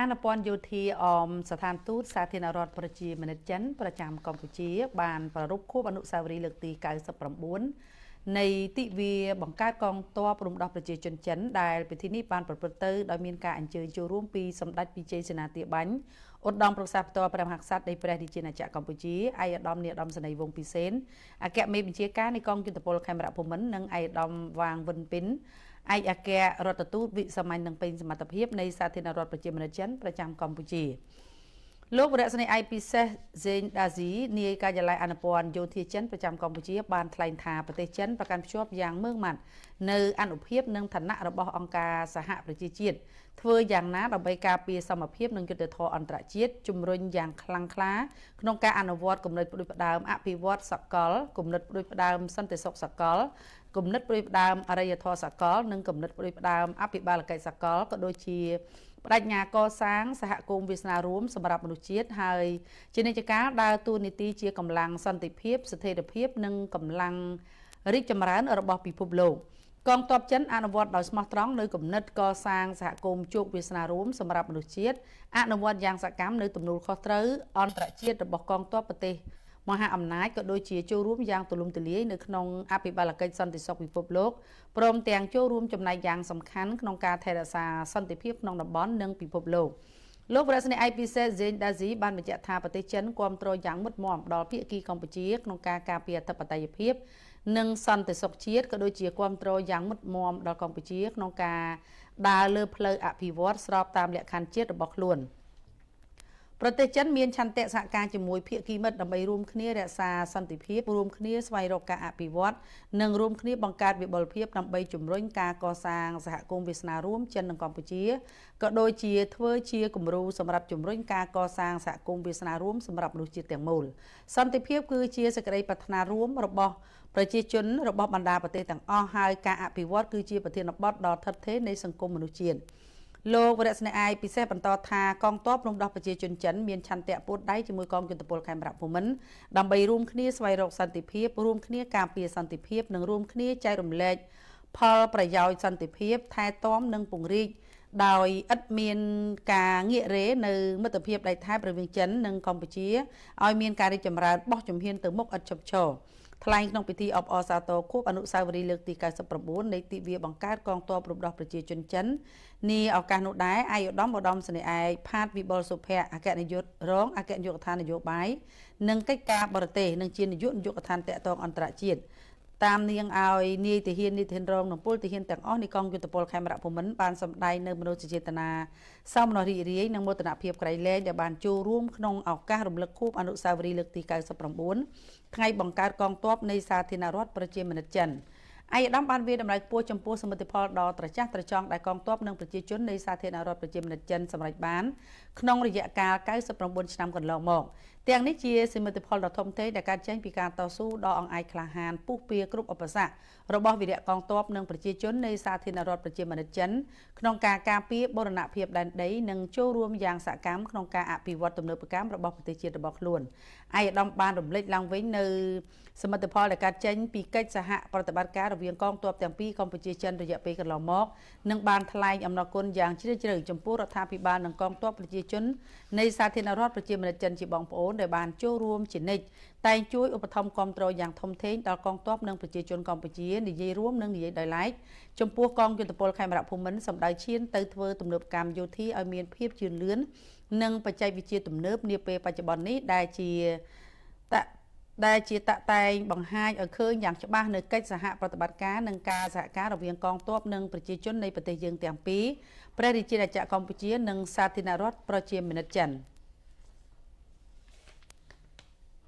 អនុព័ន្ធយោធាអមស្ថានទូតសាធារណរដ្ឋប្រជាមានិតចិនប្រចាំកម្ពុជា បានប្រារព្ធខួបអនុស្សាវរីយ៍លើកទី99នៃទិវាបង្កើតកងទ័ពរំដោះប្រជាជនចិនដែលពិធីនេះបានប្រព្រឹត្តទៅដោយមានការអញ្ជើញចូលរួមពីសម្ដេចពិជ័យសេនាទាបាញ់ឧត្តមប្រឹក្សាផ្ទាល់ព្រះមហាក្សត្រនៃព្រះរាជាណាចក្រកម្ពុជាឯកឧត្តមនាយឧត្តមសេនីយ៍វង្សពិសេនអគ្គមេបញ្ជាការនៃកងយុទ្ធពលខេមរៈភូមិន្ទនិងឯកឧត្តមវាងវិនពីនឯកអគ្គរដ្ឋទូតវិសាមញ្ញនិងពេញសមត្ថភាពនៃសាធារណរដ្ឋប្រជាមានិតចិនប្រចាំកម្ពុជាលោកវរៈសេនីយ៍ឯកពិសេសសេងដាស៊ីនាយការិយាល័យអនុព័ន្ធយោធាចិនប្រចាំកម្ពុជាបានថ្លែងថាប្រទេសចិនប្រកាន់ភ្ជាប់យ៉ាងម៉ឺងម៉ាត់នៅអនុភាពនិងឋានៈរបស់អង្គការសហប្រជាជាតិធ្វើយ៉ាងណាដើម្បីការពារសមភាពនិងយុត្តិធម៌អន្តរជាតិជំរុញយ៉ាងខ្លាំងក្លាក្នុងការអនុវត្តគំនិតផ្ដួចផ្ដើមអភិវឌ្ឍសកលគំនិតផ្ដួចផ្ដើមសន្តិសុខសកលគំនិតផ្ដួចផ្ដើមអរិយធម៌សកលនិងគំនិតផ្ដួចផ្ដើមអភិបាលកិច្ចសកលក៏ដូចជាបដិញ្ញាកសាងសហគមន៍វាសនារួមសម្រាប់មនុស្សជាតិហើយជានិច្ចកាលដើរតួនាទីជាកម្លាំងសន្តិភាពស្ថិរភាពនិងកម្លាំងរីកចម្រើនរបស់ពិភពលោកកងទ័ពចិនអនុវត្តដោយស្មោះត្រង់នៅគំនិតកសាងសហគមន៍ជោគវាសនារួមសម្រាប់មនុស្សជាតិអនុវត្តយ៉ាងសកម្មនៅទំនួលខុសត្រូវអន្តរជាតិរបស់កងទ័ពប្រទេសមហាអំណាចក៏ដូចជាចូលរួមយ៉ាងទូលំទូលាយនៅក្នុងអភិបាលកិច្ចសន្តិសុខពិភពលោកព្រមទាំងចូលរួមចំណែកយ៉ាងសំខាន់ក្នុងការថែរក្សាសន្តិភាពក្នុងតំបន់និងពិភពលោកលោកប្រធានាធិបតីពិសេសសេនដាស៊ីបានបញ្ជាក់ថាប្រទេសចិនគាំទ្រយ៉ាងមុតមមដល់ភាគីកម្ពុជាក្នុងការការពារអធិបតេយ្យភាពនិងសន្តិសុខជាតិក៏ដូចជាគាំទ្រយ៉ាងមុតមមដល់កម្ពុជាក្នុងការដើរលើផ្លូវអភិវឌ្ឍស្របតាមលក្ខខណ្ឌជាតិរបស់ខ្លួនប្រទេសចិនមានឆន្ទៈសហការជាមួយភាគីមិត្តដើម្បីរួមគ្នារក្សាសន្តិភាពរួមគ្នាស្វែងរកការអភិវឌ្ឍនិងរួមគ្នាបង្កើតវិបុលភាពដើម្បីជំរុញការកសាងសហគមន៍វាសនារួមចិននិងកម្ពុជាក៏ដូចជាធ្វើជាគំរូសម្រាប់ជំរុញការកសាងសហគមន៍វាសនារួមសម្រាប់មនុស្សជាតិទាំងមូលសន្តិភាពគឺជាសេចក្តីប្រាថ្នារួមរបស់ប្រជាជនរបស់បណ្ដាប្រទេសទាំងអស់ហើយការអភិវឌ្ឍគឺជាប្រធានបទដ៏ថិតថេរនៃសង្គមមនុស្សជាតិលោកវរៈស្នេហ៍ឯកពិសេសបន្តថាកងទ័ពរំដោះប្រជាជនចិនមានឆន្ទៈពួតដៃជាមួយកងយុទ្ធពលខេមរៈភូមិន្ទដើម្បីរួមគ្នាស្វែងរកសន្តិភាពរួមគ្នាការពារសន្តិភាពនិងរួមគ្នាចែករំលែកផលប្រយោជន៍សន្តិភាពថែទាំនិងពង្រីកដោយឥតមានការងាករេនៅមិត្តភាពដែកថែបរវាងចិននិងកម្ពុជាឲ្យមានការរីកចម្រើនបោះជំហានទៅមុខឥតឈប់ឈរថ្លែងក្នុងពិធីអបអរសាទរខួបអនុស្សាវរីយ៍លើកទី99នៃទិវាបង្កើតកងទ័ពរំដោះប្រជាជនចិននាឱកាសនោះដែរឯកឧត្តមឧត្តមសេនីយ៍ឯកផាតវិបុលសុភ័ក្រអគ្គនាយករងអគ្គនាយកដ្ឋាននយោបាយនិងកិច្ចការបរទេសនិងជានាយកនាយកដ្ឋានតាក់ទងអន្តរជាតិតាមនាងឲ្យនាយទាហាននាយទាហានរងនិងពលទាហានទាំងអស់នៃកងយុទ្ធពលខេមរៈភូមិន្ទបានសម្ដែងនៅមនោសញ្ចេតនាសោមនស្សរីករាយនិងមោទនភាពក្រៃលែងដែលបានចូលរួមក្នុងឱកាសរំលឹកខួបអនុស្សាវរីយ៍លើកទី99ថ្ងៃបង្កើតកងទ័ពនៃសាធារណរដ្ឋប្រជាមានិតចិនឯកឧត្តមបានវាយតម្លៃខ្ពស់ចំពោះសមិទ្ធផលដ៏ត្រចះត្រចង់ដែលកងទ័ពនិងប្រជាជននៃសាធារណរដ្ឋប្រជាមានិតចិនសម្រេចបានក្នុងរយៈកាល99ឆ្នាំកន្លងមកទាំងនេះជាសមិទ្ធផលដ៏ធំធេងដែលកើតចេញពីការតស៊ូដ៏អង្អាចក្លាហានពុះពៀគ្រប់ឧបសគ្គរបស់វីរៈកងទ័ពនិងប្រជាជននៃសាធារណរដ្ឋប្រជាមានិតចិនក្នុងការការពារបូរណភាពដែនដីនិងចូលរួមយ៉ាងសកម្មក្នុងការអភិវឌ្ឍទំនើបកម្មរបស់ប្រទេសជាតិរបស់ខ្លួនឯកឧត្តមបានរំលេចឡើងវិញនៅសមិទ្ធផលដែលកើតចេញពីកិច្ចសហប្រតិបត្តិការរវាងកងទ័ពទាំងពីរកម្ពុជាចិនរយៈពេលកន្លងមកនិងបានថ្លែងអំណរគុណយ៉ាងជ្រាលជ្រៅចំពោះរដ្ឋាភិបាលនិងកងទ័ពប្រជាជននៃសាធារណរដ្ឋប្រជាមានិតចិនជាបងប្អូនដែលបានចូលរួមជានិច្ចតែងជួយឧបត្ថម្ភគាំទ្រយ៉ាងធំធេងដល់កងទ័ពនិងប្រជាជនកម្ពុជានិយាយរួមនិងនិយាយដោយឡែកចំពោះកងយុទ្ធពលខេមរៈភូមិន្ទសម្ដៅឈានទៅធ្វើទំនើបកម្មយោធាឲ្យមានភាពជឿនលឿននិងបច្ចេកវិទ្យាទំនើបនាពេលបច្ចុប្បន្ននេះដែលជាតតែងបង្ហាញឲ្យឃើញយ៉ាងច្បាស់នៅកិច្ចសហប្រតិបត្តិការនិងការសហការរវាងកងទ័ពនិងប្រជាជននៃប្រទេសយើងទាំងពីរព្រះរាជាណាចក្រកម្ពុជានិងសាធារណរដ្ឋប្រជាមានិតចិន។